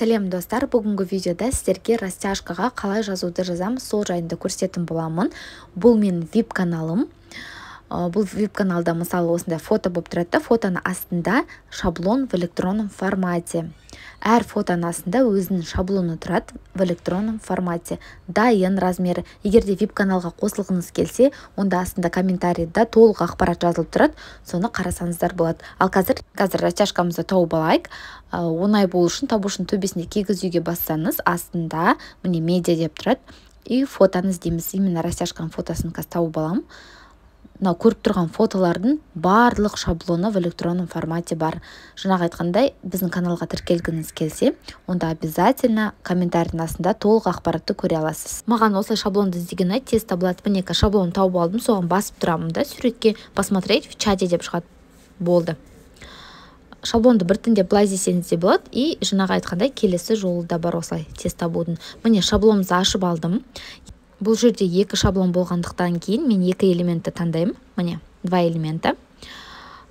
Сәлем, достар! Бүгінгі видеода сіздерге растяжкаға қалай жазуды жазамыз, сол жайында көрсететін боламын. Бұл менің VIP каналым. Бұл VIP каналда, мысалы, осындай фото болып тұрады да, фотоның астында шаблон в электронном формате. Әр фотоның астында өзінің шаблоны тұрады в электронном формате, дайын размері. Егер де VIP каналға қосылғыңыз келсе, онда астында комментарийда толық ақпарат жазылып тұрады, соны қарасаңыздар болады. Ал қазір растяжкамызды тауып алайық. Оңай болу үшін, табу үшін төбесінде кигіз үйге бассаңыз, астында, міне, медиа деп тұрады, и фотоны іздейміз. Именно растяжканың фотосын қазір тауып аламын. Мынау көріп тұрған фотолардың барлық шаблоны в электронном формате бар. Жаңағы айтқандай, біздің каналға тіркелгіңіз келсе, онда обязательно комментарийдің астында толық ақпаратты көре аласыз. Маған осылай шаблонды іздеген ұнайды, тез табылады. Мінекей, шаблон тауып алдым, соған басып тұрамын да, суретке «Посмотреть в чате» деп шығады. Болды. Шаблонды біртіндеп былай іздесеңіз де болады, и жаңағы айтқандай, келесі жолы да бар осылай тез табудың. Міне, шаблонымызды ашып алдым. Бұл жерде екі шаблон болғандықтан кейін мен екі элементті таңдаймын. Міне, два элемента.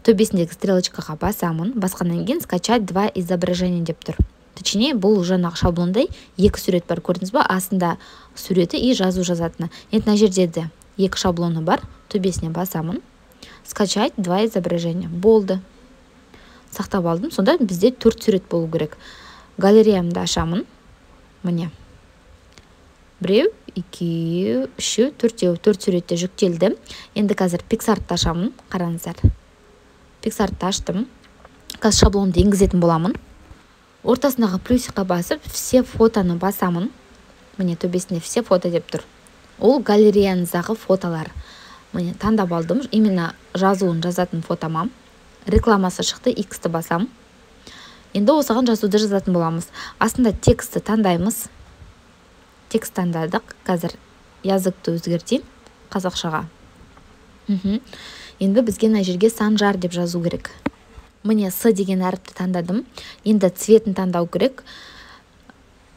Төбесіндегі стрелочкаға басамын. Басқаннан кейін «Скачать два изображения» деп тұр. Точнее, бұл жаңағы шаблондай екі сурет бар, көрдіңіз ба? Астында суреті и жазу жазатыны. Енді мына жерде де екі шаблоны бар, төбесіне басамын, «Скачать два изображения». Болды, сақтап алдым. Сонда бізде төрт сурет болу керек. Галереямды ашамын. Міне, біреу, екеу, үшеу, төртеу. Төрт суретте жүктелді. Енді қазір PicsArt-ты ашамын. Қараңыздар, PicsArt-ты аштым. Қазір шаблонды енгізетін боламын. Ортасындағы плюсикқа басып, «Все фотоны» басамын. Міне, төбесінде «Все фото» деп тұр. Ол галереяңыздағы фотолар. Міне, таңдап алдым именно жазуын жазатын фотома. Рекламасы шықты, иксті басам. Енді осыған жазуды жазатын боламыз. Астында текстті таңдаймыз. Текст таңдадық. Қазір языкты өзгертейін қазақшаға. Енді бізге мына жерге «Санжар» деп жазу керек. Міне, «С» деген әріпті таңдадым. Енді цветін таңдау керек.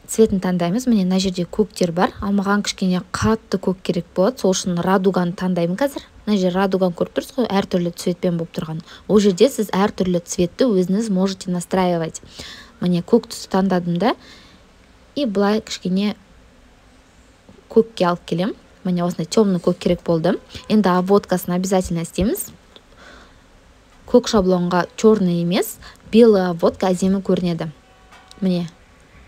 Цветін таңдаймыз. Міне, мына жерде көктер бар, ал маған кішкене қатты көк керек болады, сол үшін радуганы таңдаймын. Қазір мына жерде радуганы көріп тұрсыз ғой, әртүрлі цветпен болып тұрған. Ол жерде сіз әртүрлі цветті өзіңіз можете настраивать. Міне, көк түсті таңдадым да, и былай кішкене көкке алып келемін. Міне, осындай темный көк керек болды. Енді обводкасын обязательно істейміз. Көк шаблонға черный емес, белый обводка әдемі көрінеді. Міне,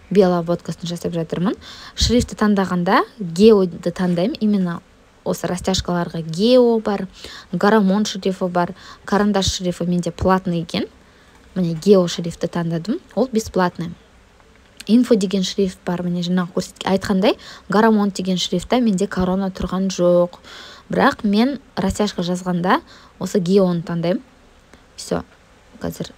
белый обводкасын жасап жатырмын. Шрифті таңдағанда Геоды таңдаймын. Именно осы растяжкаларға Гео бар, Гарамон шрифі бар. Карандаш шрифі менде платный екен. Міне, Гео шрифті таңдадым, ол бесплатный. Инфо деген шрифт бар. Міне, жаңағы көрсет айтқандай, Гарамонт деген шрифтта менде корона тұрған жоқ, бірақ мен растяжка жазғанда осы Геоны таңдаймын. Все, қазір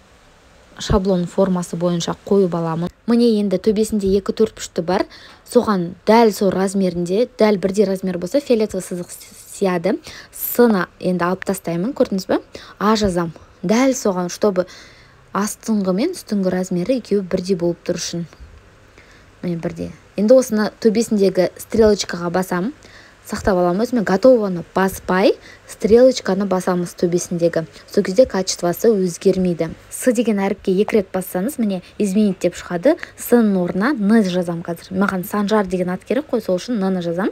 шаблон формасы бойынша қойып аламын. Міне, енді төбесінде екі төртбұрышты бар, соған дәл сол размерінде, дәл бірдей размер болса, фиолетовый сызық сияды. С-ны енді алып тастаймын, көрдіңіз ба? А жазам дәл соған, чтобы астыңғы мен үстіңгі размері екеуі бірдей болып тұру үшін. Міне, бірдей. Енді осыны төбесіндегі стрелочкаға басамын, сақтап аламын өзіме. Готовоны баспай, стрелочканы басамыз төбесіндегі, сол кезде качествосы өзгермейді. С деген әріпке екі рет бассаңыз, міне, «Изменить» деп шығады. С ның орнына Н жазамын. Қазір маған Санжар деген ат керек қой, сол үшін Н жазамын.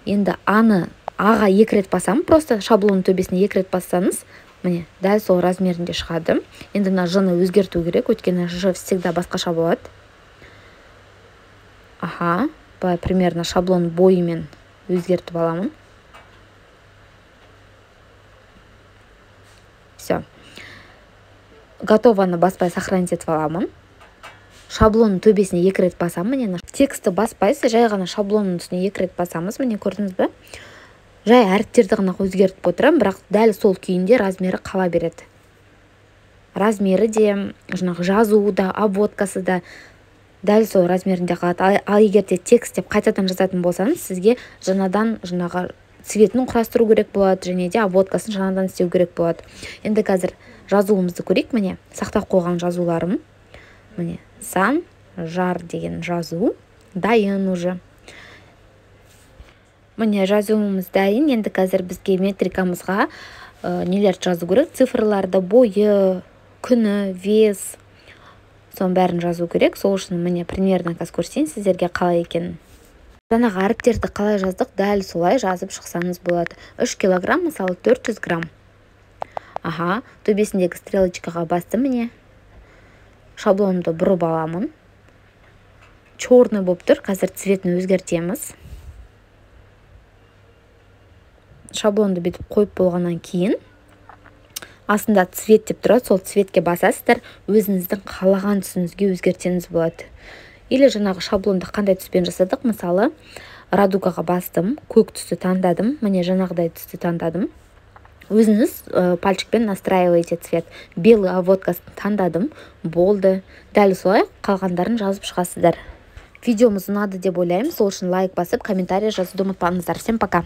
Енді аны, аға екі рет басамын. Просто шаблонның төбесіне екі рет бассаңыз, міне, дәл сол размерінде шығады. Енді мына ж ны өзгерту керек, өйткені ж всегда басқаша болады. Аха, былай примерно шаблон бойымен өзгертіп аламын. Все, готовоны баспай, сохранить етіп аламын. Шаблонның төбесіне екі рет басамын. Міне, текстті баспайсыз, жай ғана шаблонның үстіне екі рет басамыз. Міне, көрдіңіз бе? Жай әріптерді ғана өзгертіп отырамын, бірақ дәл сол күйінде размері қала береді. Размері де, жаңағы жазуы да, обводкасы да дәл сол размерінде қалады. Ал егер де текст деп қайтадан жазатын болсаңыз, сізге жаңадан жаңағы цветін құрастыру керек болады және де обводкасын жаңадан істеу керек болады. Енді қазір жазуымызды көрейік. Міне, сақтап қойған жазуларым. Міне, «Сан жар» деген жазу дайын уже. Міне, жазуымыз дайын. Енді қазір бізге метрикамызға нелерді жазу керек? Цифрларды, бойы, күні, вес. Соның бәрін жазу керек. Сол үшін міне примерно қазір көрсетейін сіздерге қалай екенін. Жаңағы әріптерді қалай жаздық, дәл солай жазып шықсаңыз болады. 3 килограмм, мысалы, 400 грамм. Аха, төбесіндегі стрелочкаға бастым, міне. Шаблонымды бұрып аламын. Черный болып тұр, қазір цветін өзгертеміз. Шаблонды бүйтіп қойып болғаннан кейін астында цвет деп тұрады, сол цветке басасыздар, өзіңіздің қалаған түсіңізге өзгертсеңіз болады. Или жаңағы шаблонды қандай түспен жасадық, мысалы, радугаға бастым, көк түсті таңдадым, міне жаңағыдай түсті таңдадым. Өзіңіз пальчикпен настраиваете цвет. Белый обводкасын таңдадым, болды. Дәл солай қалғандарын жазып шығасыздар. Видеомыз ұнады деп ойлаймын, сол үшін лайк басып, комментарий жазуды ұмытпаңыздар. Всем пока!